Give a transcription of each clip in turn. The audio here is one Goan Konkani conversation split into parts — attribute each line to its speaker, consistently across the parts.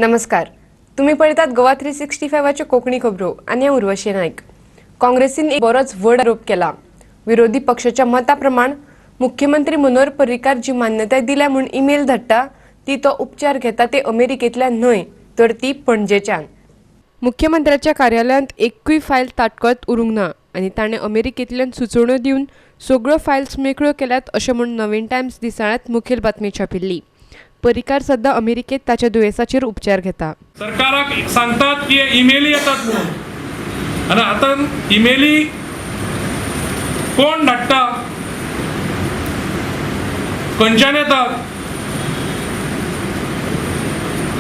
Speaker 1: नमस्कार, तुम्ही पळयतात गोवा 365च्यो कोंकणी खबरो आनी हांव उर्वशी नायक. काँग्रेसीन एक बरोच व्हड आरोप केला. विरोधी पक्षाच्या मता प्रमाण मुख्यमंत्री मनोहर पर्रीकार जी मान्यताय दिल्या म्हूण ईमेल धाडटा ती तो उपचार घेता ते अमेरिकेंतल्यान न्हय तर ती पणजेच्यान. मुख्यमंत्र्याच्या कार्यालयांत एकूय फायल ताटकळत उरूंक ना आनी ताणें अमेरिकेंतल्यान सुचोवण्यो दिवन सगळ्यो फायल्स मेकळ्यो केल्यात अशें म्हूण नवीन टायम्स दिसाळ्यांत मुखेल बातमी छापिल्ली. पर्रीकार सद्दां अमेरिकेंत ताच्या दुयेंसाचेर उपचार घेता.
Speaker 2: सरकाराक सांगतात की हे इमेली येतात म्हणून, आनी आतां इमेली कोण धाडटा, खंयच्यान येतात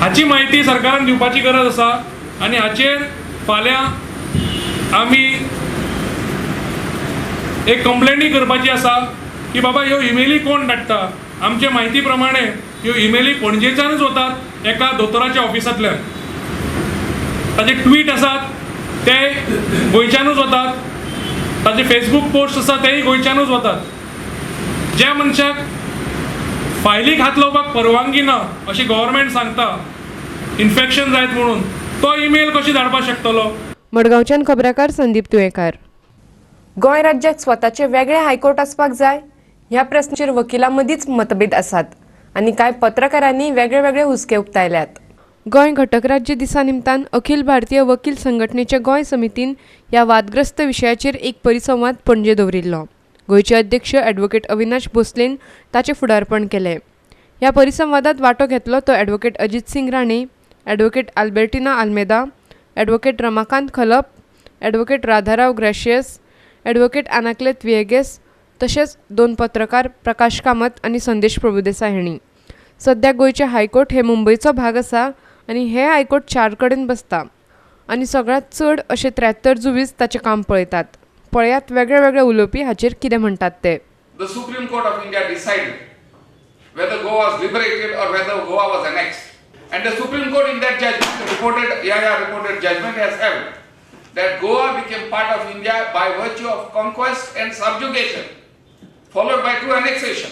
Speaker 2: हाची म्हायती सरकारान दिवपाची गरज आसा. आनी हाचेर फाल्यां आमी एक कंप्लेनूय करपाची आसा की बाबा ह्यो इमेली कोण धाडटा. आमचे म्हायती प्रमाणे ह्यो इमेली पणजेच्यानूच वतात, एका दोतोराच्या ऑफिसांतल्यान. ताचे ट्वीट आसात ते गोंयच्यानूच वतात, ताचे फेसबूक पोस्ट आसा तेय गोंयच्यानूच वतात. ज्या मनशाक फायलीक हात लावपाक परवानगी ना अशी गव्हर्मेंट सांगता, इन्फेक्शन जायत म्हणून, तो ईमेल कशी धाडपाक शकतलो?
Speaker 1: मडगांवच्यान खबराकार संदीप तुयेंकार. गोंय राज्याक स्वताचे वेगळे हायकोर्ट आसपाक जाय ह्या प्रस्नाचेर वकिलां मदींच मतभेद आसात आनी कांय पत्रकारांनी वेगळे वेगळे हुस्के उक्तायल्यात. गोंय घटक राज्य दिसा निमतान अखिल भारतीय वकील संघटनेच्या गोंय समितीन ह्या वादग्रस्त विशयाचेर एक परिसंवाद पणजे दवरिल्लो. गोंयचे अध्यक्ष ॲडव्होकेट अविनाश भोसलेन ताचें फुडारपण केलें. ह्या परिसंवादात वांटो घेतलो तो advocate Ajit Singh Rane, advocate Albertina Almeida, advocate Ramakant Khalap, advocate Radharao Gracias, advocate Anaclet Viegas, तशेंच दोन पत्रकार प्रकाश कामत आनी संदेश प्रभुदेसाय हांणी. सद्या गोंयचें हायकोर्ट हे मुंबयचो भाग आसा आनी हे हायकोर्ट 4 कडेन बसता आनी सगळ्यांत चड अशे 73 जुवीज ताचें काम पळयतात. पळयात वेगळे वेगळे उलोवपी हाचेर कितें म्हणटात ते.
Speaker 3: The Supreme Court of India decided whether Goa was liberated or whether Goa was annexed. And the Supreme Court in that judgment, reported judgment has held that Goa became part of India by virtue of conquest and subjugation, followed by 2 annexation.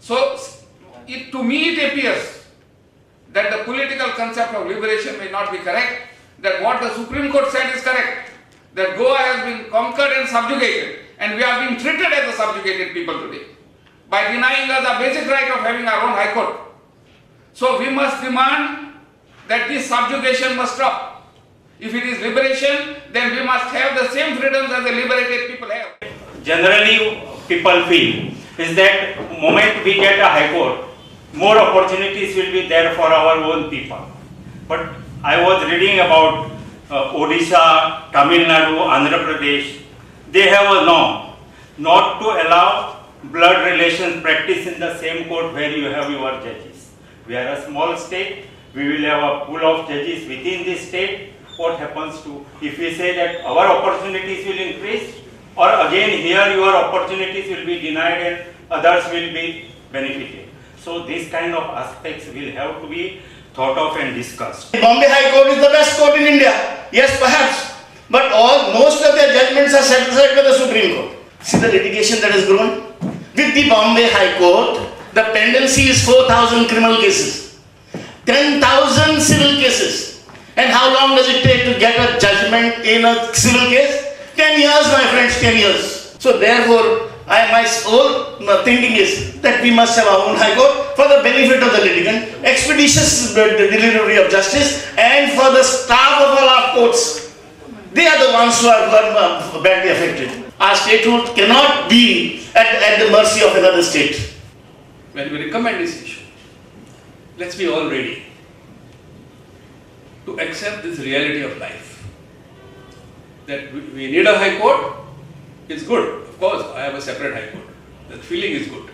Speaker 3: So, to me it appears that the political concept of liberation may not be correct, that what the Supreme Court said is correct, that Goa has been conquered and subjugated, and we are being treated as a subjugated people today by denying us our basic right of having our own High Court. So we must demand that this subjugation must stop. If it is liberation, then we must have the same freedoms as the liberated people have.
Speaker 4: Generally, people feel is that moment we get a High Court, more opportunities will be there for our own people. But I was reading about Odisha, Tamil Nadu, Andhra Pradesh. They have a norm not to allow blood relations practice in the same court where you have your judges. We are a small state. We will have a pool of judges within this state. What happens to, if we say that our opportunities will increase, or again here your opportunities will be denied and others will be benefited. So these kind of aspects will have to be thought of and discussed.
Speaker 5: Bombay High Court is the best court in India. Yes, perhaps. But most of their judgments are set aside by the Supreme Court. See the litigation that has grown? With the Bombay High Court, the pendency is 4,000 criminal cases, 10,000 civil cases. And how long does it take to get a judgment in a civil case? 10 years, my friends, 10 years. So therefore, my whole thinking is that we must have our own High Court for the benefit of the litigant, expeditious delivery of justice, and for the staff of all our courts. They are the ones who are badly affected. Our statehood cannot be at the mercy of another state.
Speaker 6: When we recommend this issue, let's be all ready to accept this reality of life. That we need a High Court, it's good. Of course, I have a separate High Court. That feeling is good.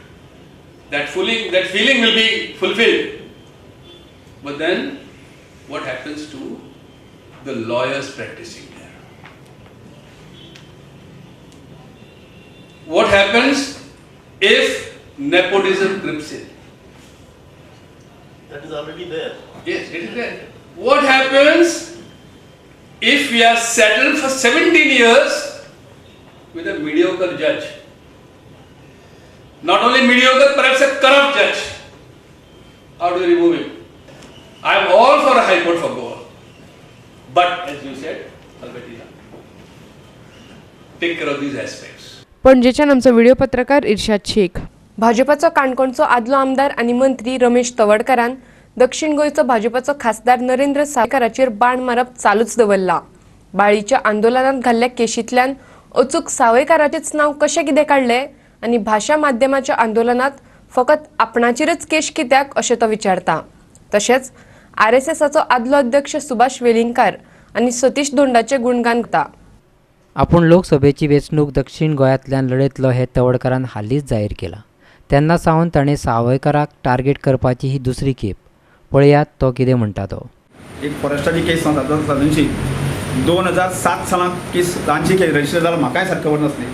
Speaker 6: That feeling will be fulfilled. But then, what happens to the lawyers practicing there? What happens if nepotism creeps in?
Speaker 5: That is already there.
Speaker 6: Yes, it is there. What happens if we are settled for 17 years with a mediocre judge? Not only mediocre, perhaps a corrupt judge. How do you remove him? I am all for a high court for Goa. But as you said, Albertina, take care of these aspects.
Speaker 1: पणजेच्यान आमचो व्हिडिओ पत्रकार इर्शाद शेख. भाजपाचो काणकोणचो आदलो आमदार आनी मंत्री रमेश तवडकारान दक्षिण गोंयचो भाजपाचो खासदार नरेंद्र सावयकाराचेर बाण मारप चालूच दवरला. बाळीच्या आंदोलनात घाल्ल्या केशींतल्यान अचूक सावयकाराचेच नांव कशें कितें काडलें आनी भाशा माध्यमाच्या आंदोलनात फकत आपणाचेरच केश कित्याक अशें तो विचारता. तशेंच आरएसएसाचो आदलो अध्यक्ष सुभाष वेलिंगकार आनी सतीश धोंडाचें गुणगान करता.
Speaker 7: आपूण लोकसभेची वेंचणूक दक्षिण गोंयांतल्यान लढयतलो हें तवडकारान हालींच जाहीर केलां. तेन्ना सावन ताणें सावयकाराक टार्गेट करपाची ही दुसरी खेप. पळयात तो कितें म्हणटा तो.
Speaker 8: एक फॉरेस्टाची केस सादारणशी 2007 सालांत केस तांची केस रजिस्टर जाला, म्हाकाय सारकें खबर नासली.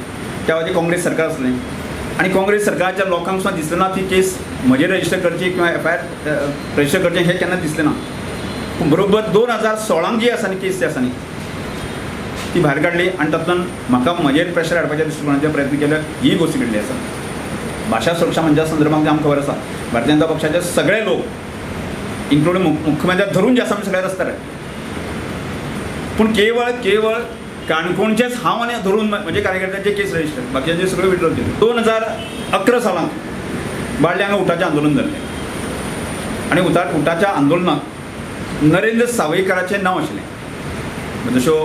Speaker 8: त्या वेळार काँग्रेस सरकार आसलें आनी काँग्रेस सरकाराच्या लोकांक सुद्दां दिसलें ना ती केस म्हजेर रजिस्टर करची किंवा एफ I R register करचें हें केन्ना दिसलें ना. पूण बरोबर 2016 जी आसा न्ही केस जी आसा न्ही ती भायर काडली आनी तातूंतल्यान म्हाका म्हजेर प्रेशर हाडपाच्या दृश्टिकोणाचे प्रयत्न केले. ही गोश्ट घडली आसा. भाशा सुरक्षा मंचा संदर्भात आमकां खबर आसा भारतीय जनता पक्षाचे सगळे लोक इन्क्लुडींग मुख्यमंत्र्याक धरून जे आसा आमी सगळे रस्त्यार. पूण केवळ केवळ काणकोणचेच हांव आनी धरून म्हजे कार्यकर्त्यांचे केस रजिस्टर, बाकीचे सगळे विड्रॉल केले. 2011 सालांत बाळ्ळे हांगा उटाचें आंदोलन जाल्लें आनी उटाच्या आंदोलनाक नरेंद्र सावयकाराचें नांव आशिल्लें. जश्यो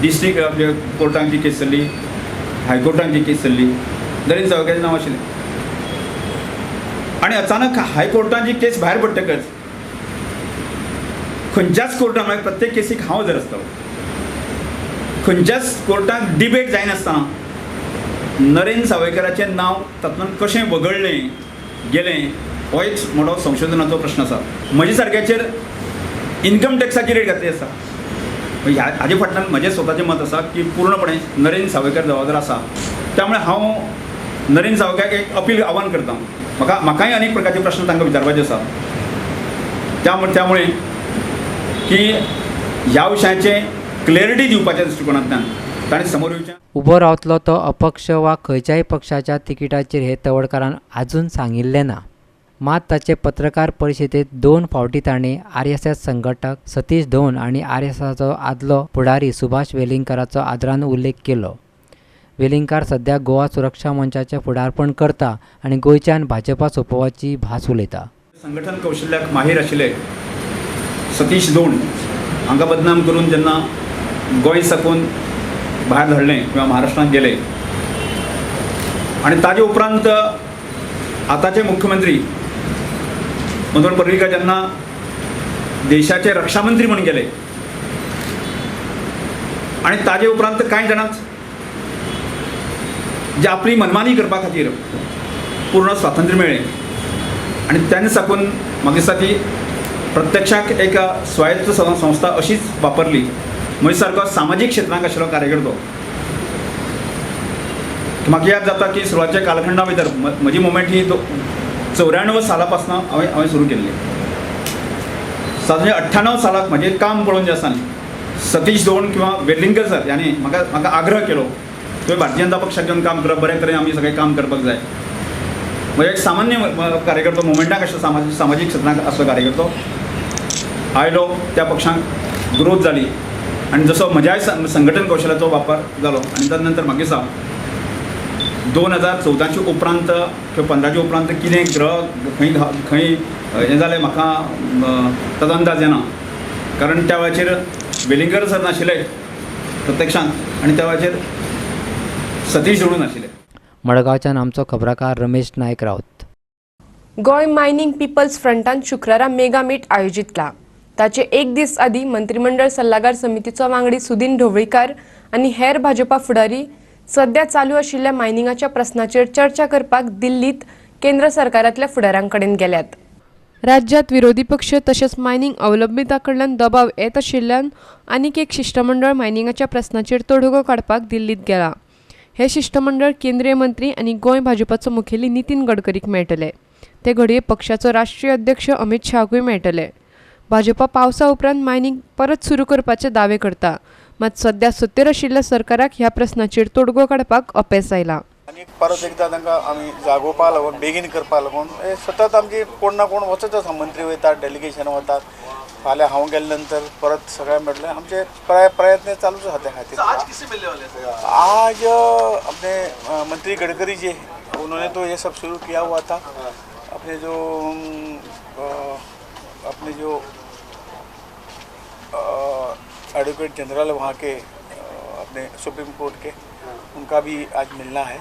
Speaker 8: डिस्ट्रिक्ट कोर्टांत जी केस चल्ली, हायकोर्टांत जी केस चल्ली, नरेंद्र सावयकाराचें नांव आशिल्लें. आनी अचानक हायकोर्टांत जी केस भायर पडटकच खंयच्याच कोर्टान, म्हळ्यार प्रत्येक केसीक हांव हजर आसतालो, खंयच्याच कोर्टाक डिबेट जायनासतना नरेंद्र सावयकाराचें नांव तातूंतल्यान कशें वगळ्ळें गेलें हो एक मोठो संशोधनाचो प्रश्न आसा. म्हजे सारक्याचेर इन्कम टॅक्साची रेट घातली आसा. ह्या हाजे फाटल्यान म्हजें स्वताचें मत आसा की पूर्णपणे नरेंद्र सावयकार जबाबदार आसा. त्यामुळे हांव नरेंद्र सावयकाराक एक अपील आव्हान करता. म्हाकाय अनेक प्रकारचे प्रश्न तांकां विचारपाचे आसा. त्यामुळे की ह्या विशयाचें क्लॅरिटी दिवपाच्या दृश्टिकोणांतल्यान ताणें समोर येवचें.
Speaker 7: उबो रावतलो तो अपक्ष वा खंयच्याय पक्षाच्या तिकिटाचेर हे तवडकारान आजून सांगिल्लें ना. मात ताचे पत्रकार परिशदेंत 2 फावटी ताणें आरएसएस संघटक सतीश धोंड आनी आरएसएसाचो आदलो फुडारी सुभाष वेलिंगकाराचो आदरान उल्लेख केलो. वेलिंगकार सध्या गोवा सुरक्षा मंचाचें फुडारपण करता आनी गोंयच्यान भाजपा सोंपोवपाची भास उलयता.
Speaker 8: संघटन कौशल्याक माहीर आशिल्ले सतीश धोंड हांकां बदनाम करून जेन्ना गोंय साकून भायर धाडलें किंवा महाराष्ट्रांत गेले आनी ताजे उपरांत आतांचे मुख्यमंत्री मनोहर पर्रीकर जेन्ना देशाचे रक्षामंत्री म्हूण गेले आनी ताजे उपरांत कांय जाणांक जे आपली मनमानी करपा खातीर पूर्ण स्वातंत्र्य मेळ्ळें आनी तेन्ना साकून म्हाका दिसता ती प्रत्यक्षाक एक स्वायत्त संस्था अशीच वापरली. म्हजे सारको सामाजीक क्षेत्रांत आशिल्लो कार्यकर्तो म्हाका याद जाता की सुरवातच्या कालखंडा भितर म्हजी मुवमेंट ही 94 साला पासून हांवें सुरू केल्ली. सादारण 98 सालाक म्हजें काम पळोवन जें आसा न्ही सतीश धोंड किंवा वेलिंगकर सर ह्यांनी म्हाका आग्रह केलो तुवें भारतीय जनता पक्षाक घेवन काम करप, बरें तरेन आमी सगळें काम करपाक जाय. म्हणजे एक सामान्य कार्यकर्तो मुवमेंटाक आशिल्लो सामाजीक क्षेत्रांत आसलो कार्यकर्तो आयलो, त्या पक्षांक ग्रोथ जाली आनी जसो म्हज्याय संघटन कौशल्याचो वापर जालो. आनी ताजे नंतर म्हाका दिसता 2014 उपरांत किंवा 15 उपरांत कितें ग्रह खंय खंय हें जालें म्हाका ताजो अंदाज येना, कारण त्या वेळाचेर वेलिंगकर सर नाशिल्ले प्रत्यक्षांत आनी त्या वेळाचेर सतीश धोंड नाशिल्ले.
Speaker 7: मडगांवच्यान आमचो खबराकार रमेश नायक राऊत.
Speaker 1: गोंय मायनिंग पिपल्स फ्रंटान शुक्रारा मेगा मीट आयोजीत केला. ताचे एक दीस आदी मंत्रिमंडळ सल्लागार समितीचो वांगडी सुदीन ढवळीकार आनी हेर भाजपा फुडारी सध्या चालू आशिल्ल्या मायनिंगाच्या प्रस्नाचेर चर्चा करपाक दिल्लीत केंद्र सरकारांतल्या फुडाऱ्यां कडेन गेल्यात. राज्यांत विरोधी पक्ष तशेंच मायनिंग अवलंबिता कडल्यान दबाव येत आशिल्ल्यान आनीक एक शिश्टमंडळ मायनिंगाच्या प्रस्नाचेर तोडगो काडपाक दिल्लीत गेला. हे शिश्टमंडळ केंद्रीय मंत्री आनी गोंय भाजपाचो मुखेली नितीन गडकरीक मेळटले. ते घडये पक्षाचो राष्ट्रीय अध्यक्ष अमित शहाकूय मेळटले. भाजपा पावसा उपरांत मायनिंग परत सुरू करपाचे दावे करता, मात सध्या सत्तेर आशिल्ल्या सरकाराक ह्या प्रस्नाचेर तोडगो काडपाक अपेस आयला.
Speaker 9: आनी परत एकदां तांकां आमी जागोवपाक लागून बेगीन करपाक लागून हे सतत आमची कोण ना कोण वचत आसा, मंत्री वयतात, डेलिगेशन वतात. फाल्यां हांव गेले नंतर परत सगळें मेळटलें. आमचे प्रयत्न चालूच आसा त्या खातीर.
Speaker 10: आज किससे मिलने वाले हैं?
Speaker 9: आज अपने मंत्री गडकरी जी, उन्होंने तो ये सब शुरू किया हुआ था. अपने जो एडवोकेट जनरल वहाँ के, अपने सुप्रीम कोर्ट के, उनका भी आज मिलना है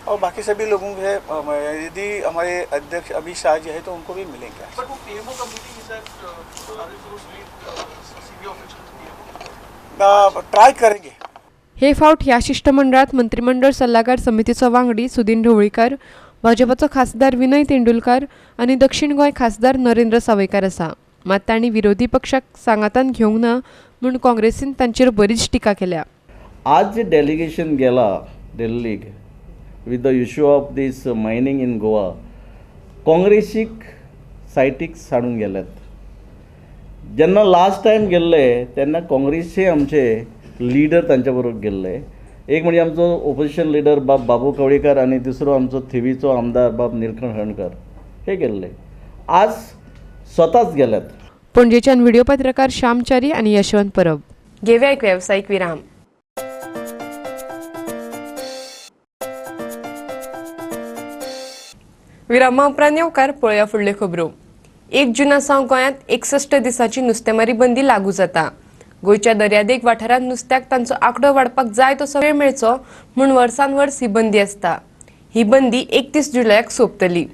Speaker 9: और बाकी सभी लोगों से, यदि हमारे अध्यक्ष अमित शाह जी है तो उनको भी मिलेंगे.
Speaker 10: बट वो पीएमओ का meeting is that, are you supposed to meet senior officials, PMO?
Speaker 9: Try करेंगे.
Speaker 1: हे फावट ह्या शिश्टमंडळात मंत्रिमंडळ सल्लागार समितीचो वांगडी सुदीन ढवळीकार, भाजपाचो खासदार विनय तेंडुलकार आनी दक्षिण गोंय खासदार नरेंद्र सावयकार आसा. मात तांणी विरोधी पक्षाक सांगातान घेवंक ना म्हूण काँग्रेसीन तांचेर बरीच टिका केल्या.
Speaker 11: आज जे डेलिगेशन गेला दिल्लीक with the issue of this mining in Goa, काँग्रेसीक सायटीक साडून गेल्यात. जेन्ना लास्ट टायम गेल्ले तेन्ना काँग्रेसचे आमचे लिडर तांच्या बरोबर गेल्ले. एक म्हणजे आमचो ओपोजिशन लिडर बाब बाबू कवळीकर आनी दुसरो आमचो थिवीचो आमदार बाब निलकंठ हळर्णकर हे गेल्ले. आज स्वताच गेल्यात.
Speaker 1: पणजेच्यान व्हिडिओ पत्रकार श्यामचारी आनी यशवंत परब. घेवया एक वेवसायीक विराम. विरामा उपरांत येवकार. पळोवया फुडल्यो खबरो. 1 जुना सावन गोंयांत 61 दिसांची नुस्तेमारी बंदी लागू जाता. गोंयच्या दर्यादेग वाठारांत नुस्त्याक तांचो आंकडो वाडपाक जाय तसो वेळ मेळचो म्हूण वर्सान वर्स ही बंदी आसता. ही बंदी 31 जुलयाक सोंपतली.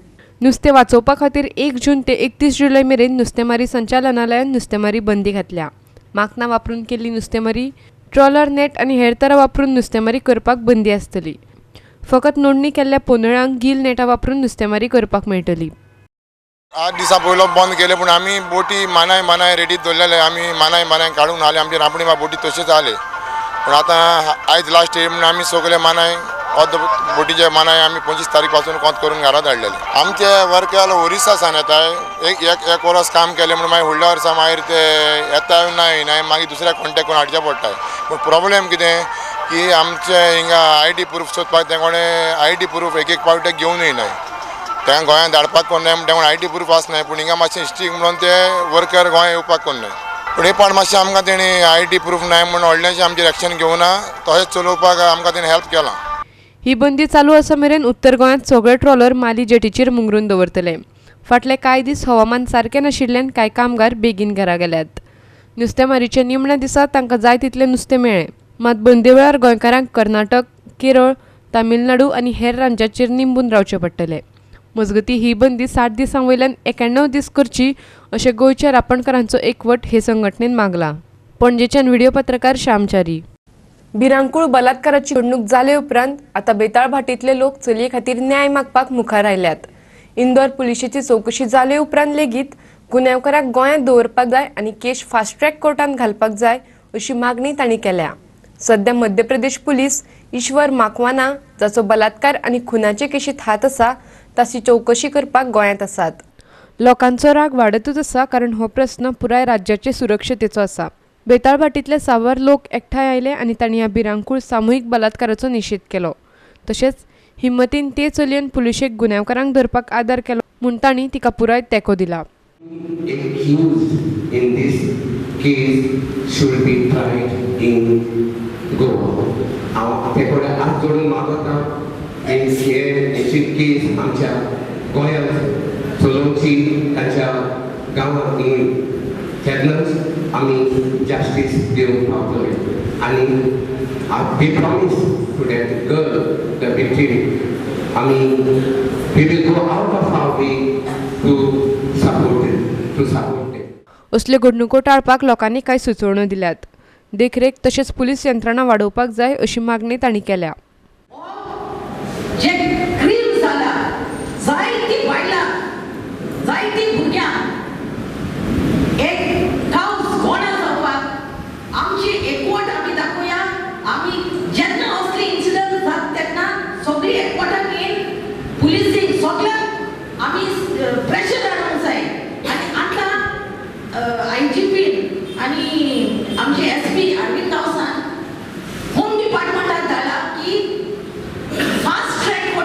Speaker 1: नुस्तें वाचोवपा खातीर 1 जून ते 31 जुलय मेरेन नुस्तेमारी संचालनालयान नुस्तेमारी बंदी घातल्या. माकनां वापरून केल्ली नुस्तेमारी, ट्रॉलर नेट आनी हेर तरा वापरून नुस्तेमारी करपाक बंदी आसतली. फकत नोंदणी केल्ल्या पोनळांक गिल नेटां वापरून नुस्तेमारी करपाक मेळटली.
Speaker 12: 8 दिसां पयलो बंद केले, पूण आमी बोटी मानाय मानाय रेडी दवरलेले. आमी मानाय मानाय काडून हाले. आमचे रांपणी बा बोटी तश्योच आले, पूण आतां आयज लास्ट डे म्हणून आमी सगळे मानाय, अर्द बोटीचे मानाय आमी 25 तारीख पासून कोंत करून घरात हाडलेले. आमचे वर्कर ओरिसा सान येताय. एक एक एक वर्स काम केलें म्हणून मागीर फुडल्या वर्सा मागीर ते येताय ना येनाय, मागीर दुसऱ्या कॉन्टेक्ट करून हाडचे पडटाय. पूण प्रॉब्लेम कितें की आमचे हिंगा आयडी प्रूफ सोदपाक ते कोणें आयडी प्रूफ एक एक पावट घेवन येयनाय. तेंका गोंयांत धाडपाक कोण नाय म्हणटा, I D proof आसनाय. पूण हिंगा मातशें स्ट्रीक म्हणून ते वर्कर गोंया येवपाक कोण नाय. पूण हे पावट मातशें आमकां तेणी I D proof नाय म्हणून व्हडलेंशें आमचेर एक्शन घेवना. तशेंच चलोवपाक आमकां तेणी हेल्प केलां.
Speaker 1: ही बंदी चालू आसा मेरेन उत्तर गोंयांत सगळे ट्रॉलर माली जेटीचेर मुंगरून दवरतले. फाटले कांय दीस हवामान सारकें नाशिल्ल्यान कांय कामगार बेगीन घरा गेल्यात. नुस्तेमारीच्या निमण्या दिसा तांकां जाय तितलें नुस्तें मेळ्ळें. मात बंदी वेळार गोंयकारांक कर्नाटक, केरळ, तामिळनाडू आनी हेर राज्यांचेर निंबून रावचें पडटलें. मजगतीं, ही बंदी 60 दिसां वयल्यान 91 दीस करची अशें गोंयच्या रापणकारांचो एकवट हे संघटनेन मागलां. पणजेच्यान व्हिडिओ पत्रकार श्यामचारी. भिरांकूळ बलात्काराची घडणूक जाले उपरांत आतां बेताळभाटींतले लोक चलये खातीर न्याय मागपाक मुखार आयल्यात. इंदोर पुलिशेची चवकशी जाले उपरांत लेगीत गुन्यांवकाराक गोंयांत दवरपाक जाय आनी केश फास्ट ट्रॅक कोर्टांत घालपाक जाय अशी मागणी तांणी केल्या. सध्या मध्य प्रदेश पुलीस ईश्वर माकवाना, जाचो बलात्कार आनी खुनाचे केशीत हात आसा, ताची चवकशी करपाक गोंयांत आसात. लोकांचो राग वाडतूच आसा, कारण हो प्रस्न पुराय राज्याचे सुरक्षतेचो आसा. बेताळभाटींतले साबार लोक एकठांय आयले आनी तांणी ह्या भिरांकूळ सामुहीक बलात्काराचो निशेध केलो. तशेंच हिम्मतीन ते चलयेन पुलिशेक गुन्यांवकारांक धरपाक आदार केलो म्हूण तांणी तिका पुराय तेंको दिला.
Speaker 13: Accused in this case should be tried in Goa. हांव ते कडेन हात जोडून मागता, हे हेची केस आमच्या गोंयांत चलोवची, ताच्या गांवांत न्हय. तेन्नाच आमी जस्टीस दिवंक पावतले आनी we promise to that girl, the victim, आमी we will go out of our way to support.
Speaker 1: असल्यो घडणुको टाळपाक लोकांनी कांय सुचोवण्यो दिल्यात. देखरेख तशेंच पुलीस यंत्रणा वाडोवपाक जाय अशी मागणी तांणी केल्या.
Speaker 14: जे क्रीम जाला, जायतीं बायलां, जायतीं भुरग्यां एक कावज गोणा जावपाक आमची एकवट आमी दाखोवया. आमी जेन्ना असले इन्सिडंट जाता तेन्ना सगळी एकवटान येवन पुलिसींग सगळ्यांक आमी प्रेशर हाडूंक जाय. आनी आतां आयजीपीन आनी आमचे एसपी अरविंद गांवसान होम डिपार्टमेंटाक धाडला की फास्ट ट्रॅक.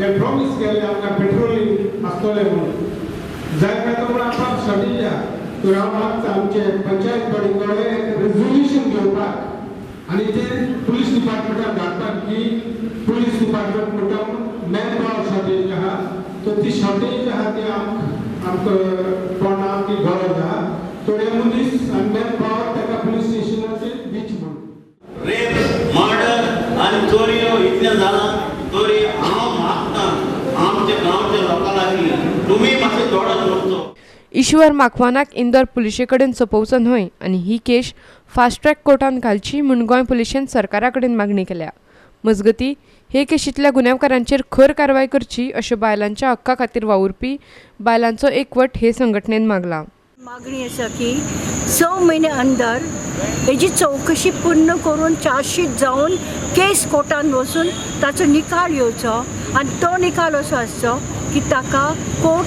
Speaker 15: ते प्रॉमीस केल्ले आमकां पेट्रोलिंग आसतलें म्हणून जाय काय तो म्हणून आपणाक शॉर्टेज आहा. तर हांव मागता आमचे पंचायत बॉडी कडेन एक रेजोल्युशन घेवपाक आनी ते पुलीस डिपार्टमेंटाक धाडपाक की पुलीस डिपार्टमेंट म्हणटा मॅन पावर शॉर्टेज आहा, तर ती शॉर्टेज आहा ती आमकां कोणा आमची गरज आहा, थोडे मनीस आनी मॅन पावर ताका पुलीस स्टेशनाचेर दिची म्हणून.
Speaker 16: रेप, मर्डर आनी चोरयो इतलें जालां तरी हांव मागता आमच्या गांवच्या लोकां लागीं तुमी मातशें दोळो दवरचो.
Speaker 1: ईश्वर माकवानाक इंदोर पुलिशे कडेन सोंपोवचो न्हय आनी ही केश फास्ट ट्रॅक कोर्टान घालची म्हूण गोंय पुलिशेन सरकारा कडेन मागणी केल्या. मजगतीं हे केशींतल्या गुन्यांवकारांचेर खर कारवाय करची अशें बायलांच्या हक्का खातीर वावुरपी बायलांचो एकवट हे संघटनेन मागला.
Speaker 17: मागणी आसा की 6 म्हयने अंदर हेजी चवकशी पूर्ण करून चार्जशीट जावन केस कोर्टान वचून ताचो निकाल येवचो आनी तो निकाल असो आसचो की ताका कोर्ट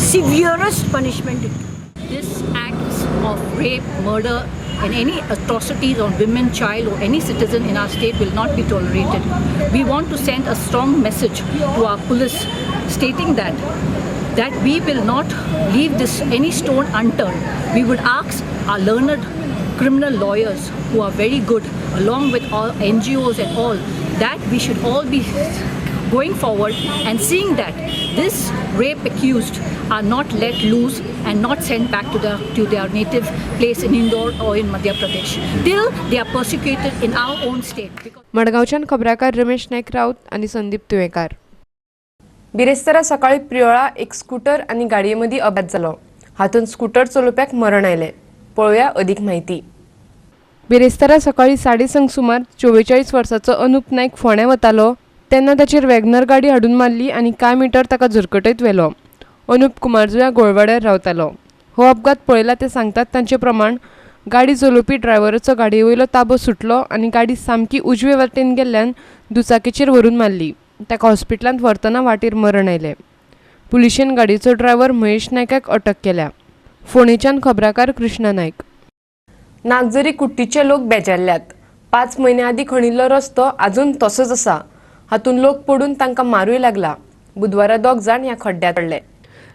Speaker 17: सिवियरस्ट पनिशमेंट दितलो.
Speaker 14: This acts of rape, murder and any atrocities on women, child or any citizen in our state will not be tolerated. We want to send a strong message to our police stating that we will not leave this any stone unturned. We would ask our learned criminal lawyers who are very good, along with all NGOs and all, that we should all be going forward and seeing that this rape accused are not let loose and not sent back to their native place in Indore or in Madhya Pradesh till they are persecuted in our own state.
Speaker 1: मडगांवच्यान खबराकार रमेश नायक राऊत आनी संदीप तुयेंकार. बिरेस्तारा सकाळी प्रियोळा एक स्कूटर आनी गाडये मदीं अपघात जालो. हातूंत स्कूटर चलोवप्याक मरण आयलें. पळोवया अदीक म्हायती. बिरेस्तारा सकाळी 6:30 सुमार 44 वर्साचो अनुप नायक फोंड्या वतालो तेन्ना ताचेर वॅगनर गाडी हाडून मारली आनी कांय मिटर ताका झरकटयत व्हेलो. अनुप कुमारजुंव्या गोळवाड्यार रावतालो. हो अपघात पळयला ते सांगतात तांचे प्रमाण गाडी चलोवपी ड्रायव्हराचो गाडये वयलो ताबो सुटलो आनी गाडी सामकी उजवे वाटेन गेल्ल्यान दुचाकीचेर व्हरून मारली. ताका हॉस्पिटलांत व्हरतना वाटेर मरण आयलें. पुलिशेन गाडयेचो ड्रायव्हर महेश नायकाक अटक केल्या. फोंडेच्यान खबराकार कृष्णा नायक. नागझरी कुट्टीचे लोक बेजारल्यात. 5 म्हयन्यां आदीं खणिल्लो रस्तो आजून तसोच आसा. हातूंत लोक पडून तांकां मारूय लागला. बुधवारा 2 जाण ह्या खड्ड्यांत पडले.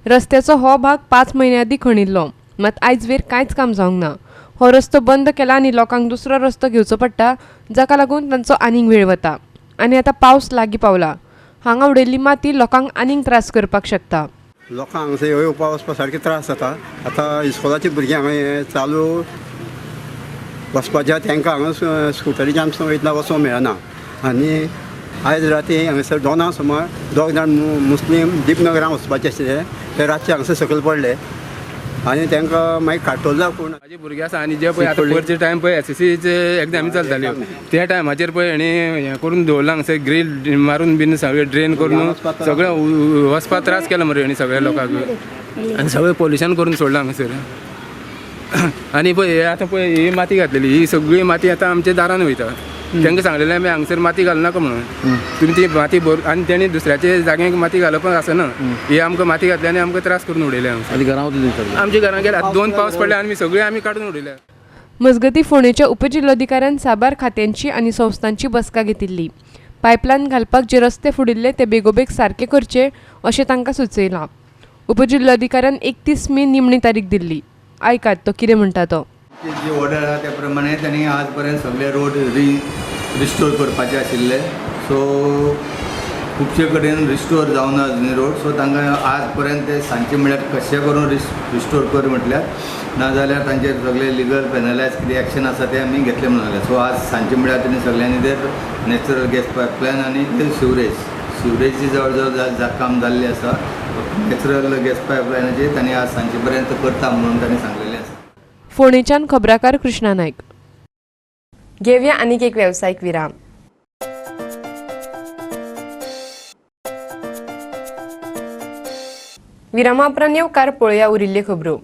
Speaker 1: रस्त्याचो हो भाग 5 म्हयन्यां आदीं खणिल्लो, मात आयजवेर कांयच काम जावंक ना. हो रस्तो बंद केला आनी लोकांक दुसरो रस्तो घेवचो पडटा, जाका लागून तांचो आनीक वेळ वता. आनी आतां पावस लागीं पावला. हांगा उडयल्ली माती लोकांक आनीक त्रास करपाक शकता.
Speaker 18: लोकांक हांगासर येवपा वचपा सारके त्रास जाता. आतां इस्कोलाची भुरगीं हांगा चालू वचपाच्या तांकां हांगा स्कुटरीच्यान वयतना वचोंक मेळना. आनी आयज राती हांगासर 2 सुमार 2 जाण मुस्लीम दीपनगरां वचपाचे आशिल्ले, ते रातचे हांगासर सकयल पडले आनी तांकां मागीर काटोला कोण
Speaker 19: म्हाजे भुरगे आसा. आनी जे पळय आतां पयरचे टायम पळय एसएससीचे एग्जामी चलताल्यो त्या टायमाचेर पळय हेणी हें करून दवरलां हांगासर ग्रील मारून बीन सगळें ड्रेन करून सगळें वचपाक त्रास केला मरे हेणी सगळ्या लोकांक आनी सगळें पोल्युशन करून सोडलां हांगासर. आनी पळय आतां पळय ही माती घातलेली ही सगळी माती आतां आमच्या दारान वयता. तांकां सांगलेलें आमी हांगासर माती घालनाका म्हणून, तुमी ती माती भर आनी तेणी दुसऱ्याचे जाग्याक माती घालप आसना. ही आमकां माती घातली आनी आमकां त्रास करून उडयले. आमच्या घरां गेले 2 पावस पडले आनी सगळे आमी काडून उडयले.
Speaker 1: मजगतीं फोंडेच्या उपजिल्लोधिकाऱ्यान साबार खात्यांची आनी संस्थांची बसका घेतिल्ली. पायपलायन घालपाक जे रस्ते फुडिल्ले ते बेगोबेग सारके करचे अशें तांकां सुचयलां. उपजिल्लोधिकाऱ्यान 31 मे निमणी तारीख दिल्ली. आयकात तो कितें म्हणटा तो.
Speaker 20: जी ऑर्डर आहा त्या प्रमाणे तांणी आज पर्यंत सगळे रोड रिस्टोर करपाचे आशिल्ले. सो खुबशे कडेन रिस्टोर जावना अजून रोड. सो तांकां आज पर्यंत ते सांजचे म्हळ्यार कशें करून रिस्टोर कर म्हटल्यार, नाजाल्यार तांचेर सगळे लिगल पेनलायज कितें एक्शन आसा तें आमी घेतलें म्हणून जालें. सो आज सांजचे म्हळ्यार तेणी सगळ्यांनी ते नॅचरल गॅस पायपलायन आनी ते सिवरेजी जवळ जवळ काम जाल्लें आसा. नॅचरल गॅस पायपलायनाचेर तांणी आज सांजचे पर्यंत करता म्हणून तांणी सांगलेलें आसा.
Speaker 1: फोंडेच्यान खबराकार कृष्णा नायक. घेवया आनीक एक वेवसायीक विराम. विरामा उपरांत येवकार पळोवया उरिल्ल्यो खबरो.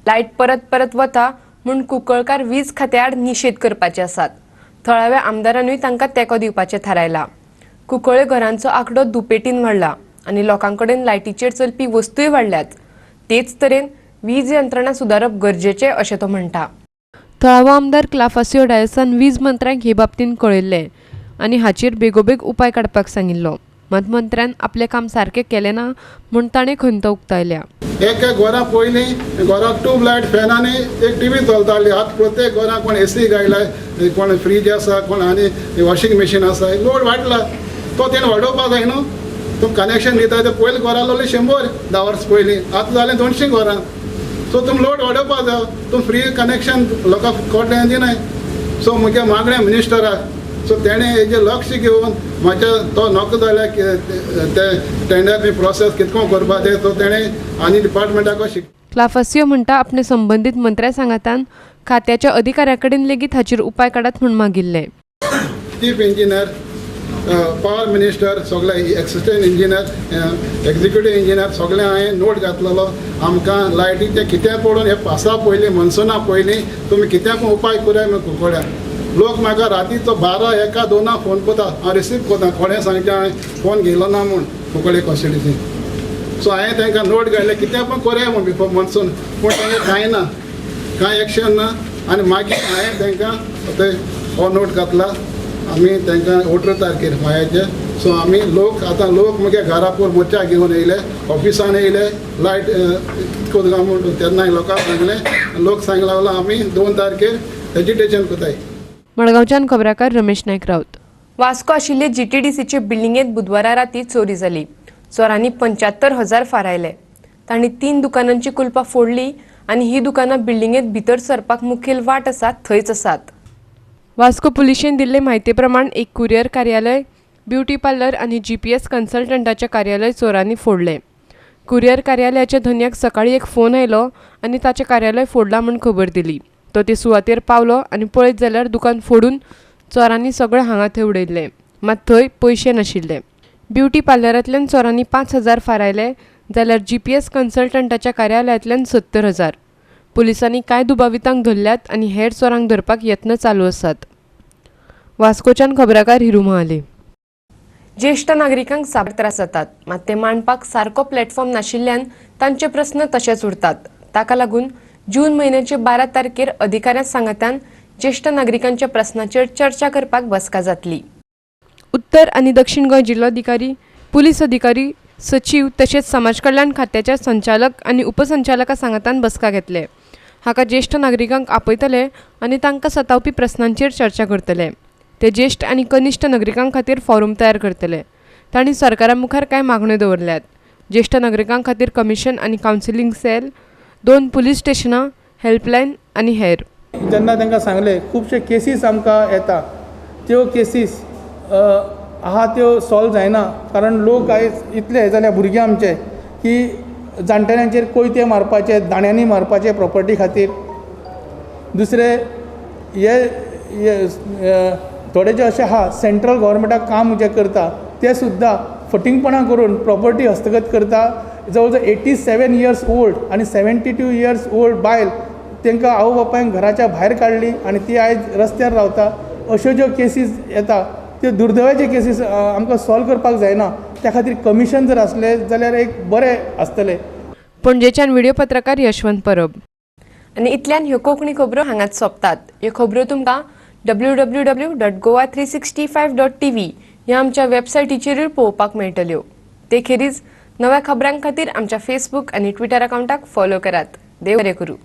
Speaker 1: लायट परत परत वता म्हूण कुंकळकार वीज खात्या आड निशेध करपाचे आसात. थळाव्या आमदारानूय तांकां तेंको दिवपाचें थारायलां. कुंकळे घरांचो आंकडो दुपेटीन वाडला आनी लोकां कडेन लायटीचेर चलपी वस्तूय वाडल्यात. तेच तरेन वीज यंत्रणा सुदारप गरजेचें अशें तो म्हणटा. थळावो आमदार क्लाफासियो डायसान वीज मंत्र्यांक हे बाबतींत कळयल्लें आनी हाचेर बेगोबेग उपाय काडपाक सांगिल्लो. मात मंत्र्यान आपलें काम सारकें केलें ना म्हूण ताणें खंत उक्तायल्या.
Speaker 21: एक घरां पयलीं घराक ट्यूबलायट फॅन आनी एक टीव्ही चलताली. आतां प्रत्येक घरां कोण एसी घायला, कोण फ्रीज आसा, कोण आनी वॉशिंग मशीन आसा. लोड वाडला तो तेणें वाडोवपा जाय न्हू. तुमी कनेक्शन दिता ते पयलीं घरां लोली 100 10 वर्सां पयलीं, आतां जालें 200 घरां. सो तुमी लोड वाडोवपा जाय. तुमी फ्री कनेक्शन लोकांक कोडलें दिनाय. सो म्हगे मागणें मिनिस्टराक, सो तेणें हेजें लक्ष घेवन म्हाज्या तो नोको जाल्यार ते टेंडर बी प्रोसेस कितको करपा तें, सो तेणें आनी डिपार्टमेंटाक शिक.
Speaker 1: क्लाफासियो म्हणटा आपणे संबंदीत मंत्र्या सांगातान खात्याच्या अधिकाऱ्या कडेन लेगीत हाचेर उपाय काडात म्हूण मागिल्लें.
Speaker 21: चीफ इंजिनियर, पावर मिनिस्टर, सगळे एसिस्टंट इंजिनियर, एक्झिक्युटीव इंजिनियर सगळे हांवें नोट घातलेलो. आमकां लायटीचें कितें पडून हे पासा पयलीं मनसुना पयलीं तुमी कितें पण उपाय कराय म्हूण कुंकड्या. लोक म्हाका रातीचो 12, 1, 2 फोन करता, हांव रिसीव करता. कोणें सांगचें हांवें फोन घेयलो ना म्हूण कुंकळे कॉन्स्टिट्युन्सी. सो हांवें तांकां नोट घातलें कितें पण करया म्हूण बिफोर मनसून, पूण तांकां कांय ना, कांय एक्शन ना. आनी मागीर हांवें तांकां ते हो नोट घातला. आमी तांकां 18 तारखेर मायाचे. सो आमी लोक आतां लोक मगे घरापूर मोर्चा घेवन येयले, ऑफिसान येयले, लायट कितको म्हूण तेन्ना लोकांक सांगलें. लोक सांग लागलो आमी 2 तारखेर एजिटेशन करताय.
Speaker 1: मडगांवच्यान खबराकार रमेश नायक राऊत. वास्को आशिल्ले जीटीडीसीचे बिल्डिंगेंत बुधवारा राती चोरी जाली. चोरांनी 75,000 फारायले. तांणी 3 दुकानांची कुलपां फोडली आनी ही दुकानां बिल्डिंगेंत भितर सरपाक मुखेल वाट आसा थंयच आसात. वास्को पुलिशेन दिल्ले म्हायती प्रमाण एक कुरियर कार्यालय, ब्युटी पार्लर आनी जीपीएस कन्सल्टंटाचें कार्यालय चोरांनी फोडलें. कुरियर कार्यालयाच्या धनयाक सकाळीं एक फोन आयलो आनी ताचें कार्यालय फोडलां म्हूण खबर दिली. तो ते सुवातेर पावलो आनी पळयत जाल्यार दुकान फोडून चोरांनी सगळें हांगा थंय उडयल्लें, मात थंय पयशे नाशिल्ले. ब्युटी पार्लरांतल्यान चोरांनी 5,000 फारायले जाल्यार जीपीएस कन्सल्टंटाच्या कार्यालयांतल्यान 70,000. पुलिसांनी कांय दुबावितांक धरल्यात आनी हेर चोरांक धरपाक यत्न चालू आसात. वास्कोच्यान खबराकार हिरू महाले. ज्येश्ठ नागरिकांक साबार त्रास जातात, मात ते मांडपाक सारको प्लॅटफॉर्म नाशिल्ल्यान तांचे प्रस्न तशेच उरतात. ताका लागून जून म्हयन्याचे 12 तारखेर अधिकाऱ्यां सांगातान ज्येश्ठ नागरिकांच्या प्रस्नाचेर चर्चा करपाक बसका जातली. उत्तर आनी दक्षिण गोंय जिल्लोधिकारी, पुलीस अधिकारी, सचीव तशेंच समाज कल्याण खात्याच्या संचालक आनी उपसंचालका सांगातान बसका घेतले. हाका ज्येश्ठ नागरिकांक आपयतले आनी तांकां सतावपी प्रस्नांचेर चर्चा करतले. ते ज्येश्ठ आनी कनिश्ठ नागरिकां खातीर फॉरम तयार करतले. तांणी सरकारा मुखार कांय मागण्यो दवरल्यात. ज्येश्ठ नागरिकां खातीर कमिशन आनी कावन्सिलींग सेल, 2 पुलीस स्टेशनां, हेल्पलायन आनी हेर.
Speaker 22: जेन्ना तांकां सांगलें खुबशे केसीस आमकां येता, त्यो केसीस आहा त्यो सॉल्व जायना, कारण लोक आयज इतले हे जाल्या भुरगे आमचे की जाणटेल्यांचेर कोयते मारपाचे, दाण्यांनी मारपाचे प्रॉपर्टी खातीर. दुसरे हे थोडे जे अशें आहा सेंट्रल गव्हर्मेंटाक काम जे करता ते सुद्दां फटींगपणां करून प्रॉपर्टी हस्तगत करता. जवळ जवळ 87 इयर्स ओल्ड आनी 72 इयर्स ओल्ड बायल तांकां आवय बापायन घराच्या भायर काडली आनी ती आयज रस्त्यार रावता. अश्यो ज्यो केसीस येता त्यो दुर्दैवाचे केसीस आमकां सॉल्व करपाक जायना. त्या खातीर कमिशन जर आसलें जाल्यार एक बरें आसतलें.
Speaker 1: पणजेच्यान व्हिडिओ पत्रकार यशवंत परब. आनी इतल्यान ह्यो कोंकणी खबरो हांगाच सोंपतात. ह्यो खबरो तुमकां www.goa365.tv ह्या आमच्या वेबसायटीचेरूय पळोवपाक मेळटल्यो. ते खेरीज नव्या खबरां खातीर आमच्या फेसबूक आनी ट्विटर अकावंटाक फॉलो करात. देव बरें करूं.